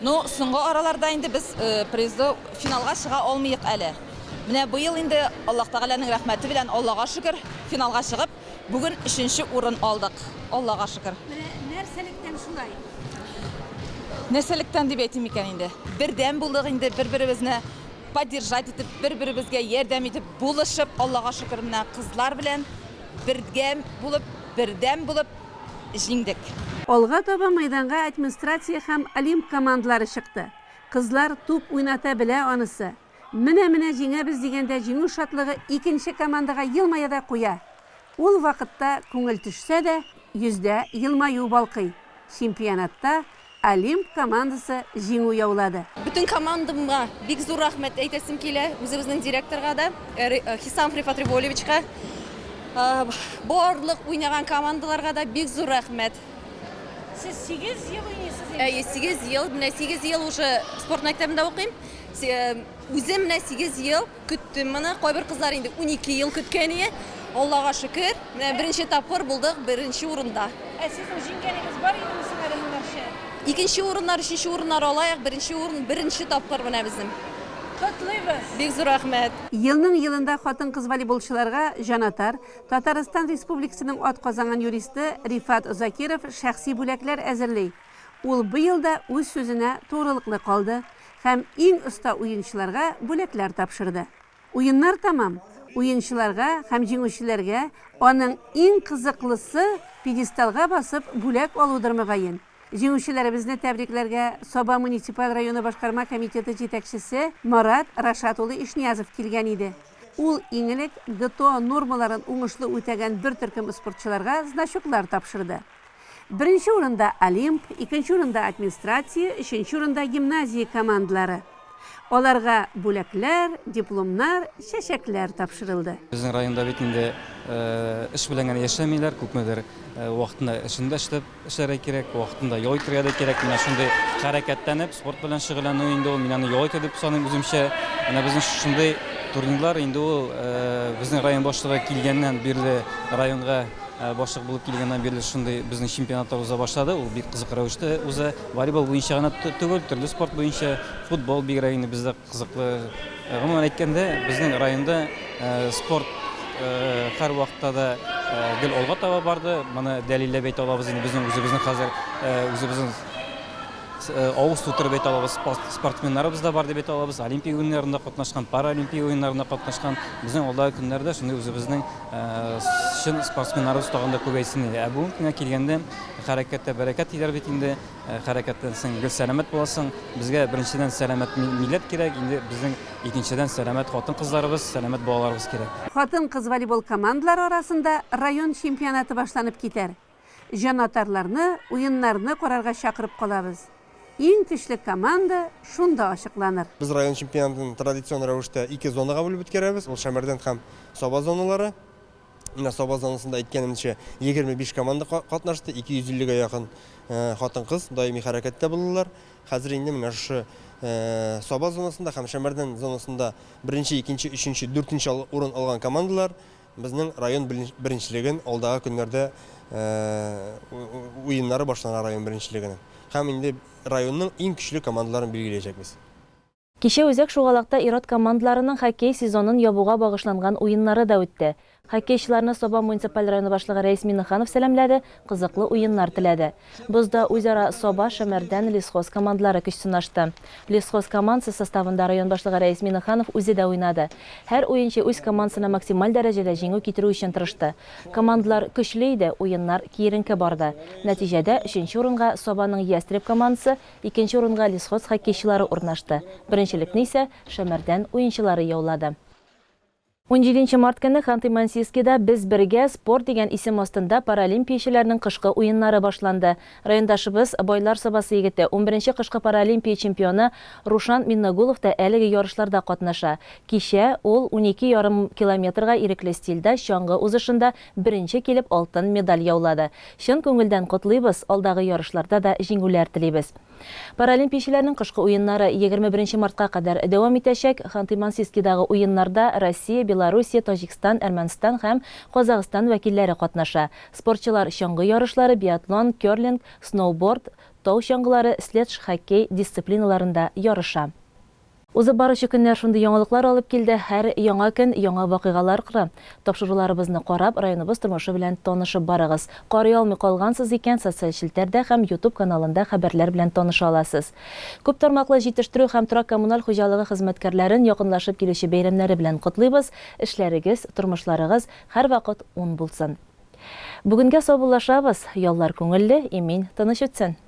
Ну, соңгы араларда инде без призлы финалга чыга алмыйк әле. Менә быел инде Аллаһ Тәгаләнең рәхмәте белән, Аллага шөкер, финалга чыгып, Бүген өченче урын алдык, Аллага шөкер. Менә нәрсәлектән шулай? Нәрсәлектән дип әйтим икән инде? Бердәм булдык инде, бер-беребезне поддержать итеп, бер-беребезгә ярдәм итеп, булышып, Аллага шөкер, менә кызлар белән бергә булып, бердәм булып җиңдек. Алга таба мәйданга администрация һәм Олимп командалары чыкты. Кызлар туп уйната белә анысы. Менә-менә җиңәбез дигәндә җиңү шатлыгы икенче командага елмая да куя. Ул вакытта күңел төшсә дә, йөздә елмаю балкый. Чемпионатта Олимп командасы җиңү яулады. Бөтен командамга бик зур рәхмәт әйтәсем килә, үзебезнең директорга да, Хисамов Рифат Револевичка. Барлык уйнаган командаларга да бик зур рәхмәт. Сез 8 ел уйныйсыз инде? Әйе, 8 ел. Менә 8 ел уже спорт мәктәбендә укыйм. Үзем менә 8 ел көттем моны. Кайбер кызлар инде 12 ел көткән ие. Аллага шөкер, менә беренче тапкыр булдык беренче урында. Ә сезнең җиңгәнегез бар идеме соң әле моңарчы? Икенче урыннар, өченче урыннар алаяк, беренче урын беренче тапкыр менә безнең. Котлыйбыз! Бик зур рәхмәт. Елның елында хатын-кыз волейболчыларга җанатар, Татарстан Республикасының атказанган юристы Рифат Закиров шәхси бүләкләр әзерли. Ул быел да үз сүзенә турылыклы калды һәм иң оста уенчыларга бүләкләр тапшырды. Уеннар тәмам. Уенчыларга һәм җиңүчеләргә аның иң кызыклысы пьедесталга басып бүләк алудыр мөгаен. Җиңүчеләребезне тәбрикләргә Саба муниципаль районы башкарма комитеты җитәкчесе Марат Рашат улы Ишниязов килгән иде. Ул иң элек ГТО нормаларын уңышлы үтәгән бер төркем спортчыларга значоклар тапшырды. Беренче урында Олимп, икенче урында Администрация, өченче урында Гимназия командалары. Аларга бүләкләр, дипломнар, чәчәкләр тапшырылды. Безнең районда бит инде эш белән генә яшәмиләр, күпмедер вакытында эшен дә эшләп эшләргә кирәк, вакытында ял итәргә дә кирәк. Менә шундый хәрәкәтләнеп, спорт белән шөгыльләнү инде ул, мин аны ял итү дип саныйм үземчә. Менә безнең шушындый турнирлар инде ул безнең район башлыгы килгәннән бирле районга башлык булып килгәннән бирле шундый безнең чемпионатлар уза башлады. Ул бик кызык рәвештә уза. Волейбол буенча гына түгел, төрле спорт буенча, футбол бигрәк инде бездә кызыклы. Гомумән әйткәндә, безнең районда спорт һәрвакытта да гел алга таба барды. Моны дәлилләп әйтә алабыз инде безнең үзебезнең хәзер үзебезнең авыз тутырып әйтә алабыз, спортсменнарыбыз да бар дип әйтә алабыз. Олимпия уеннарында катнашкан, паралимпия уеннарында катнашкан. Безнең алдагы көннәрдә шундый үзебезнең чын спортсменнарыбыз тагын да күбәйсен иде. Ә бүгенге көнгә килгәндә, хәрәкәттә бәрәкәт диләр бит инде. Хәрәкәттән соң гел сәламәт буласың. Безгә беренчедән сәламәт милләт кирәк, инде безнең икенчедән сәламәт хатын-кызларыбыз, сәламәт балаларыбыз кирәк. Хатын-кыз волейбол командалары арасында район чемпионаты башланып китәр. Җанатарларны уеннарны карарга чакырып калабыз. Иң көчле команда шунда ачыкланыр. Без район чемпионатын традицион рәвештә ике зонага бүлеп үткәрәбез, ул Шәмәрдән һәм Саба зоналары. Менә Саба зонасында әйткәнемчә, 25 команда катнашты, 250 гә якын хатын-кыз даими хәрәкәттә булдылар. Хәзер инде менә шушы Саба зонасында һәм Шәмәрдән зонасында беренче, икенче, өченче, дүртенче урын алган командалар безнең район беренчелеген алдагы көннәрдә уеннары башлана район беренчелегенең. Һәм инде районның иң көчле командаларын билгеләячәкбез. Кичә Үзәк шугалакта ир-ат командаларының хоккей сезонын ябуга багышланган уеннары да үтте. Хоккейчыларны Саба муниципаль районы башлыгы Рәис Миннеханов сәламләде, кызыклы уеннар теләде. Бозда үзара Саба, Шәмәрдән, Лесхоз командалары көч сынашты. Лесхоз командасы составында район башлыгы Рәис Миннеханов үзе дә уйнады. Һәр уенчы үз командасына максималь дәрәҗәдә җиңү китерү өчен тырышты. Командалар көчле иде, уеннар киеренке барды. Нәтиҗәдә, өченче урынга Сабаның Ястреб командасы, Икенче урынга Лесхоз хоккейчылары урнашты. Беренчелекне исә Шәмәрдән уенчылары яулады. Унҗиденче март көнне Ханты-Мансийскида Без бергә, спорт дигән исем астында паралимпиячеләрнең кышкы уеннары башланды. Райондашыбыз, Байлар Сабасы егете, унберенче кышкы паралимпия чемпионы Рушан Миннегулов та әлеге ярышларда катнаша. Кичә ул 12 ярым километрга ирекле стильдә чаңгы узышында беренче килеп алтын медаль яулады. Чын күңелдән котлыйбыз, алдагы ярышларда да җиңүләр телибез. Паралимпиячеләрнең кышкы уеннары 21 мартка кадәр дәвам итәчәк. Ханты-Мансийскидагы уеннарда Россия, Белоруссия, Таҗикстан, Әрмәнстан һәм Казахстан вәкилләре катнаша. Спортчылар чаңгы ярышлары, биатлон, керлинг, сноуборд, тау чаңгылары, следж-хоккей дисциплиналарында ярыша. Узып баручы көннәр шундый яңалыклар алып килде, һәр яңа көн, яңа вакыйгалар кыры. Тапшыруларыбызны карап, районыбыз тормышы белән танышып барыгыз. Карый алмый калгансыз икән, социаль челтәрдә һәм Ютуб каналында хәбәрләр белән таныша аласыз. Күп тармаклы җитештерү һәм торак-коммуналь хуҗалыгы хезмәткәрләрен якынлашып килүче бәйрәмнәре белән котлыйбыз, эшләрегез, тормышларыгыз һәрвакыт уң булсын. Бүгенгә саубуллашабыз, яллар күңелле, имин, тыныч үтсен!